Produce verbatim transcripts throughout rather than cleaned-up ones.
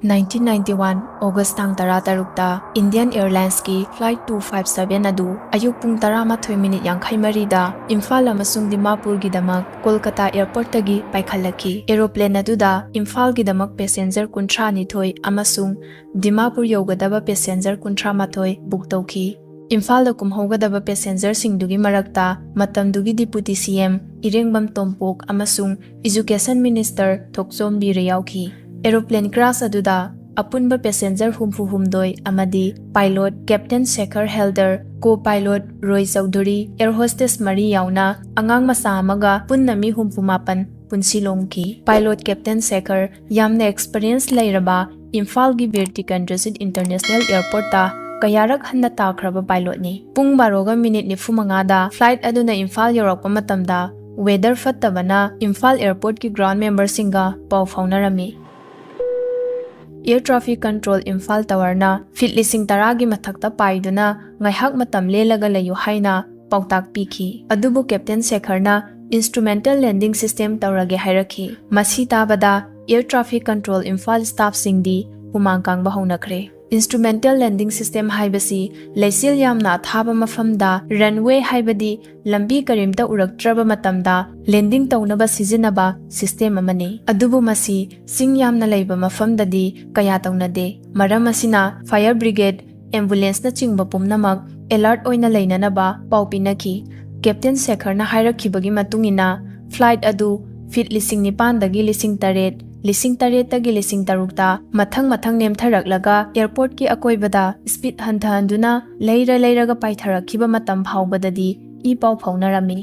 Nineteen ninety one August ꯇꯥꯡ ꯇꯔꯥꯇꯔꯨꯛꯇ Indian Airlines ꯀꯤ flight two five seven ꯑꯗꯨ ꯑꯌꯨꯛ ꯄꯨꯡ ꯇꯔꯥꯃꯥꯊꯣꯏ ꯃꯤꯅꯤꯠ ꯌꯥꯡꯈꯩ ꯃꯔꯤꯗ ꯏꯝꯐꯥꯜ ꯑꯃꯁꯨꯡ ꯗꯤꯃꯥꯄꯨꯔꯒꯤꯗꯃꯛ ꯀꯣꯜꯀꯇꯥ airport ꯇꯒꯤ ꯄꯥꯏꯈꯠꯂꯛꯈꯤ꯫ Aeroplane ꯑꯗꯨꯗ ꯏꯝꯐꯥꯜꯒꯤꯗꯃꯛ passenger ꯀꯨꯟꯊ꯭ꯔꯥ ꯅꯤꯊꯣꯏ ꯑꯃꯁꯨꯡ ꯗꯤꯃꯥꯄꯨꯔ ꯌꯧꯒꯗꯕ passenger ꯀꯨꯟꯊ꯭ꯔꯥ ꯃꯥꯊꯣꯏ book ꯇꯧꯈꯤ꯫ ꯏꯝꯐꯥꯜꯗ ꯀꯨꯝꯍꯧꯒꯗꯕ passenger ꯁꯤꯡꯗꯨꯒꯤ ꯃꯔꯛꯇ ꯃꯇꯝꯗꯨꯒꯤ Deputy C M ꯏꯔꯦꯡꯕꯝ ꯇꯣꯝꯄꯣꯛ ꯑꯃꯁꯨꯡ Education Minister ꯊꯣꯛꯆꯣꯝ ꯕꯤꯔ ꯌꯥꯎꯈꯤ꯫ Aeroplane crash ꯑꯗꯨꯗ ꯑꯄꯨꯟꯕ passenger ꯍꯨꯝꯐꯨ ꯍꯨꯝꯗꯣꯏ ꯑꯃꯗꯤ pilot Captain ꯁꯦꯈꯔ ꯍꯦꯜꯗꯔ, co-pilot ꯔꯣꯏ ꯆꯧꯙꯨꯔꯤ, air hostess ꯃꯔꯤ ꯌꯥꯎꯅ ꯑꯉꯥꯡ ꯃꯆꯥ ꯑꯃꯒ ꯄꯨꯟꯅ ꯃꯤ ꯍꯨꯝꯐꯨ ꯃꯥꯄꯟ ꯄꯨꯟꯁꯤ ꯂꯣꯝꯈꯤ꯫ Pilot Captain ꯁꯦꯈꯔ ꯌꯥꯝꯅ experience ꯂꯩꯔꯕ ꯏꯝꯐꯥꯜꯒꯤ ꯕꯤꯔ ꯇꯤꯀꯦꯟꯗ꯭ꯔꯖꯤꯠ International Airport ꯇ ꯀꯌꯥꯔꯛ ꯍꯟꯅ ꯇꯥꯈ꯭ꯔꯕ pilot ꯅꯤ꯫ ꯄꯨꯡ ꯕꯥꯔꯣꯒ ꯃꯤꯅꯤꯠ ꯅꯤꯐꯨ ꯃꯉꯥꯗ flight ꯑꯗꯨꯅ ꯏꯝꯐꯥꯜ ꯌꯧꯔꯛꯄ ꯃꯇꯝꯗ weather ꯐꯠꯇꯕꯅ ꯏꯝꯐꯥꯜ airport ꯀꯤ ground member ꯁꯤꯡꯒ ꯄꯥꯎ ꯐꯥꯎꯅꯔꯝꯃꯤ꯫ Air Traffic Control Imphal tower ꯅ feet ꯂꯤꯁꯤꯡ ꯇꯔꯥꯒꯤ ꯃꯊꯛꯇ ꯄꯥꯏꯗꯨꯅ ꯉꯥꯏꯍꯥꯛ ꯃꯇꯝ ꯂꯦꯜꯂꯒ ꯂꯩꯌꯨ ꯍꯥꯏꯅ ꯄꯥꯎꯇꯥꯛ ꯄꯤꯈꯤ꯫ ꯑꯗꯨꯕꯨ Captain ꯁꯦꯈꯔꯅ instrumental landing system ꯇꯧꯔꯒꯦ ꯍꯥꯏꯔꯛꯈꯤ꯫ ꯃꯁꯤ ꯇꯥꯕꯗ Air Traffic Control Imphal staff ꯁꯤꯡꯗꯤ ꯍꯨꯃꯥꯡ ꯀꯥꯡꯕ ꯍꯧꯅꯈ꯭ꯔꯦ꯫ Instrumental landing system ꯍꯥꯏꯕꯁꯤ ꯂꯩꯆꯤꯜ ꯌꯥꯝꯅ ꯑꯊꯥꯕ ꯃꯐꯝꯗ runway, ꯍꯥꯏꯕꯗꯤ ꯂꯝꯕꯤ ꯀꯔꯤꯝꯇ ꯎꯔꯛꯇ꯭ꯔꯕ ꯃꯇꯝꯗ landing ꯇꯧꯅꯕ ꯁꯤꯖꯤꯟꯅꯕ system ꯑꯃꯅꯤ꯫ ꯑꯗꯨꯕꯨ ꯃꯁꯤ ꯆꯤꯡ ꯌꯥꯝꯅ ꯂꯩꯕ ꯃꯐꯝꯗꯗꯤ ꯀꯌꯥ ꯇꯧꯅꯗꯦ꯫ ꯃꯔꯝ ꯑꯁꯤꯅ fire brigade, ambulance ꯅꯆꯤꯡꯕ ꯄꯨꯝꯅꯃꯛ alert ꯑꯣꯏꯅ ꯂꯩꯅꯅꯕ ꯄꯥꯎ ꯄꯤꯅꯈꯤ꯫ Captain ꯁꯦꯈꯔꯅ ꯍꯥꯏꯔꯛꯈꯤꯕꯒꯤ ꯃꯇꯨꯡ ꯏꯟꯅ, flight ꯑꯗꯨ feet ꯂꯤꯁꯤꯡ ꯅꯤꯄꯥꯟꯗꯒꯤ ꯂꯤꯁꯤꯡ ꯇꯔꯦꯠ, ꯂꯤꯁꯤꯡ ꯇꯔꯦꯠꯇꯒꯤ ꯂꯤꯁꯤꯡ ꯇꯔꯨꯛꯇ ꯃꯊꯪ ꯃꯊꯪ ꯅꯦꯝꯊꯔꯛꯂꯒ airport ꯀꯤ ꯑꯀꯣꯏꯕꯗ speed ꯍꯟꯊꯍꯟꯗꯨꯅ ꯂꯩꯔ ꯂꯩꯔꯒ ꯄꯥꯏꯊꯔꯛꯈꯤꯕ ꯃꯇꯝ ꯐꯥꯎꯕꯗꯗꯤ ꯏ ꯄꯥꯎ ꯐꯥꯎꯅꯔꯝꯃꯤ꯫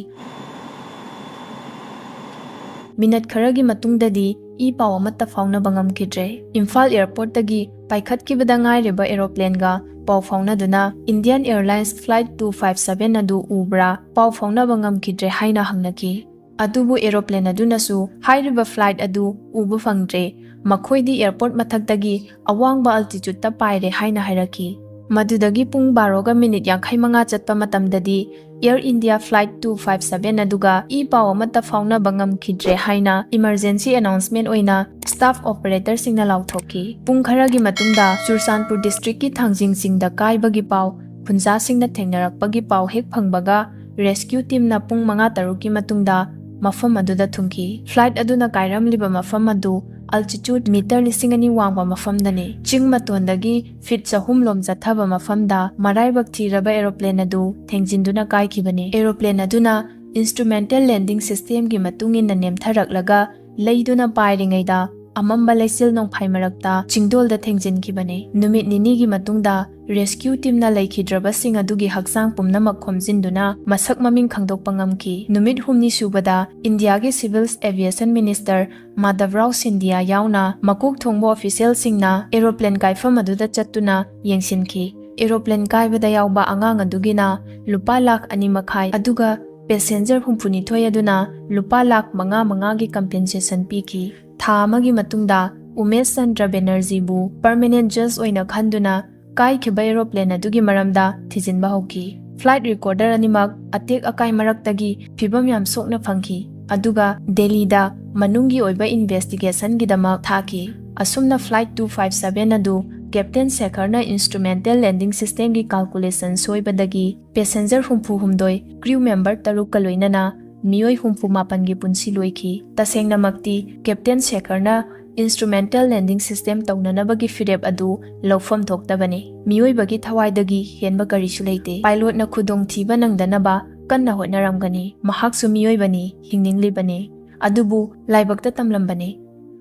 Minute ꯈꯔꯒꯤ ꯃꯇꯨꯡꯗꯗꯤ ꯏ ꯄꯥꯎ ꯑꯃꯠꯇ ꯐꯥꯎꯅꯕ ꯉꯝꯈꯤꯗ꯭ꯔꯦ꯫ ꯏꯝꯐꯥꯜ airport ꯇꯒꯤ ꯄꯥꯏꯈꯠꯈꯤꯕꯗ ꯉꯥꯏꯔꯤꯕ aeroplane ꯒ ꯄꯥꯎ ꯐꯥꯎꯅꯗꯨꯅ Indian Airlines flight two five seven ꯑꯗꯨ ꯎꯕ꯭ꯔꯥ, ꯄꯥꯎ ꯐꯥꯎꯅꯕ ꯉꯝꯈꯤꯗ꯭ꯔꯦ ꯍꯥꯏꯅ ꯍꯪꯅꯈꯤ꯫ ꯑꯗꯨꯕꯨ aeroplane ꯑꯗꯨꯅꯁꯨ ꯍꯥꯏꯔꯤꯕ flight ꯑꯗꯨ ꯎꯕ ꯐꯪꯗ꯭ꯔꯦ, ꯃꯈꯣꯏꯗꯤ airport ꯃꯊꯛꯇꯒꯤ ꯑꯋꯥꯡꯕ altitude ꯇ ꯄꯥꯏꯔꯦ ꯍꯥꯏꯅ ꯍꯥꯏꯔꯛꯈꯤ꯫ ꯃꯗꯨꯗꯒꯤ ꯄꯨꯡ ꯕꯥꯔꯣꯒ ꯃꯤꯅꯤꯠ ꯌꯥꯡꯈꯩ ꯃꯉꯥ ꯆꯠꯄ ꯃꯇꯝꯗꯗꯤ Air India Flight two five seven ꯑꯗꯨꯒ ꯏ ꯄꯥꯎ ꯑꯃꯠꯇ ꯐꯥꯎꯅꯕ ꯉꯝꯈꯤꯗ꯭ꯔꯦ ꯍꯥꯏꯅ emergency announcement ꯑꯣꯏꯅ staff operatorꯁꯤꯡꯅ ꯂꯥꯎꯊꯣꯛꯈꯤ꯫ ꯄꯨꯡ ꯈꯔꯒꯤ ꯃꯇꯨꯡꯗ ꯆꯨꯔꯆꯥꯟꯄꯨꯔ districtꯀꯤ ꯊꯥꯡꯖꯤꯡ ꯆꯤꯡꯗ ꯀꯥꯏꯕꯒꯤ ꯄꯥꯎ ꯈꯨꯟꯖꯥꯁꯤꯡꯅ ꯊꯦꯡꯅꯔꯛꯄꯒꯤ ꯄꯥꯎ ꯍꯦꯛ ꯐꯪꯕꯒ rescue teamꯅ ꯄꯨꯡ ꯃꯉꯥ ꯇꯔꯨꯛꯀꯤ ꯃꯇꯨꯡꯗ ꯃꯐꯝ ꯑꯗꯨꯗ ꯊꯨꯡꯈꯤ꯫ Flight ꯑꯗꯨꯅ ꯀꯥꯏꯔꯝꯂꯤꯕ ꯃꯐꯝ ꯑꯗꯨ altitude meter ꯂꯤꯁꯤꯡ ꯑꯅꯤ ꯋꯥꯡꯕ ꯃꯐꯝꯗꯅꯤ꯫ ꯆꯤꯡ ꯃꯇꯣꯟꯗꯒꯤ feet ꯆꯍꯨꯝ ꯂꯣꯝ ꯆꯠꯊꯕ ꯃꯐꯝꯗ ꯃꯔꯥꯏꯕꯛ ꯊꯤꯔꯕ aeroplane ꯑꯗꯨ ꯊꯦꯡꯖꯤꯟꯗꯨꯅ ꯀꯥꯏꯈꯤꯕꯅꯤ꯫ Aeroplane ꯑꯗꯨꯅ instrumental landing systemꯒꯤ ꯃꯇꯨꯡ ꯏꯟꯅ ꯅꯦꯝꯊꯔꯛꯂꯒ ꯂꯩꯗꯨꯅ ꯄꯥꯏꯔꯤꯉꯩꯗ ꯑꯃꯝꯕ ꯂꯩꯆꯤꯜ ꯅꯣꯡꯐꯥꯏ ꯃꯔꯛꯇ ꯆꯤꯡꯗꯣꯜꯗ ꯊꯦꯡꯖꯤꯟꯈꯤꯕꯅꯤ꯫ ꯅꯨꯃꯤꯠ ꯅꯤꯅꯤꯒꯤ ꯃꯇꯨꯡꯗ rescue teamꯅ ꯂꯩꯈꯤꯗ꯭ꯔꯕꯁꯤꯡ ꯑꯗꯨꯒꯤ ꯍꯛꯆꯥꯡ ꯄꯨꯝꯅꯃꯛ ꯈꯣꯝꯖꯤꯟꯗꯨꯅ ꯃꯁꯛ ꯃꯃꯤꯡ ꯈꯪꯗꯣꯛꯄ ꯉꯝꯈꯤ꯫ ꯅꯨꯃꯤꯠ ꯍꯨꯝꯅꯤ ꯁꯨꯕꯗ ꯏꯟꯗꯤꯌꯥꯒꯤ Civil Aviation Minister Madhavrao Scindia ꯌꯥꯎꯅ ꯃꯀꯣꯛ ꯊꯣꯡꯕ officialꯁꯤꯡꯅ aeroplane ꯀꯥꯏꯐꯝ ꯑꯗꯨꯗ ꯆꯠꯇꯨꯅ ꯌꯦꯡꯁꯤꯟꯈꯤ꯫ Aeroplane ꯀꯥꯏꯕꯗ ꯌꯥꯎꯕ ꯑꯉꯥꯡ ꯑꯗꯨꯒꯤꯅ ꯂꯨꯄꯥ ꯂꯥꯈ ꯑꯅꯤ ꯃꯈꯥꯏ ꯑꯗꯨꯒ passenger ꯍꯨꯝꯐꯨꯅꯤꯊꯣꯏ ꯑꯗꯨꯅ ꯂꯨꯄꯥ ꯂꯥꯈ ꯃꯉꯥ ꯃꯉꯥꯒꯤ compensation ꯄꯤꯈꯤ꯫ ꯊꯥ ꯑꯃꯒꯤ ꯃꯇꯨꯡꯗ ꯎꯃꯦꯁ ꯆꯟꯗ꯭ꯔ ꯕꯦꯅꯔꯖꯤꯕꯨ permanent judge ꯑꯣꯏꯅ ꯈꯟꯗꯨꯅ ꯀꯥꯏꯈꯤꯕ aeroplane ꯑꯗꯨꯒꯤ ꯃꯔꯝꯗ ꯊꯤꯖꯤꯟꯕ ꯍꯧꯈꯤ꯫ Flight recorder ꯑꯅꯤꯃꯛ ꯑꯇꯦꯛ ꯑꯀꯥꯏ ꯃꯔꯛꯇꯒꯤ ꯐꯤꯕꯝ ꯌꯥꯝ ꯁꯣꯛꯅ ꯐꯪꯈꯤ, ꯑꯗꯨꯒ ꯗꯦꯜꯂꯤꯗ ꯃꯅꯨꯡꯒꯤ ꯑꯣꯏꯕ investigationꯒꯤꯗꯃꯛ ꯊꯥꯈꯤ꯫ ꯑꯁꯨꯝꯅ Flight two five seven ꯑꯗꯨ Captain ꯁꯦꯈꯔꯅ instrumental landing systemꯒꯤ calculation ꯁꯣꯏꯕꯗꯒꯤ passenger ꯍꯨꯝꯐꯨ ꯍꯨꯝꯗꯣꯏ, crew member ꯇꯔꯨꯛꯀ ꯂꯣꯏꯅꯅ ꯃꯤꯑꯣꯏ ꯍꯨꯝꯐꯨ ꯃꯥꯄꯟꯒꯤ ꯄꯨꯟꯁꯤ ꯂꯣꯏꯈꯤ꯫ ꯇꯁꯦꯡꯅꯃꯛꯇꯤ Captain ꯁꯦꯈꯔꯅ instrumental landing system ꯇꯧꯅꯅꯕꯒꯤ ꯐꯤꯔꯦꯞ ꯑꯗꯨ ꯂꯧꯐꯝ ꯊꯣꯛꯇꯕꯅꯤ꯫ ꯃꯤꯑꯣꯏꯕꯒꯤ ꯊꯋꯥꯏꯗꯒꯤ ꯍꯦꯟꯕ ꯀꯔꯤꯁꯨ ꯂꯩꯇꯦ꯫ Pilotꯅ ꯈꯨꯗꯣꯡꯊꯤꯕ ꯅꯪꯗꯅꯕ ꯀꯟꯅ ꯍꯣꯠꯅꯔꯝꯒꯅꯤ꯫ ꯃꯍꯥꯛꯁꯨ ꯃꯤꯑꯣꯏꯕꯅꯤ, ꯍꯤꯡꯅꯤꯡꯂꯤꯕꯅꯤ꯫ ꯑꯗꯨꯕꯨ ꯂꯥꯏꯕꯛꯇ ꯇꯝꯂꯝꯕꯅꯤ꯫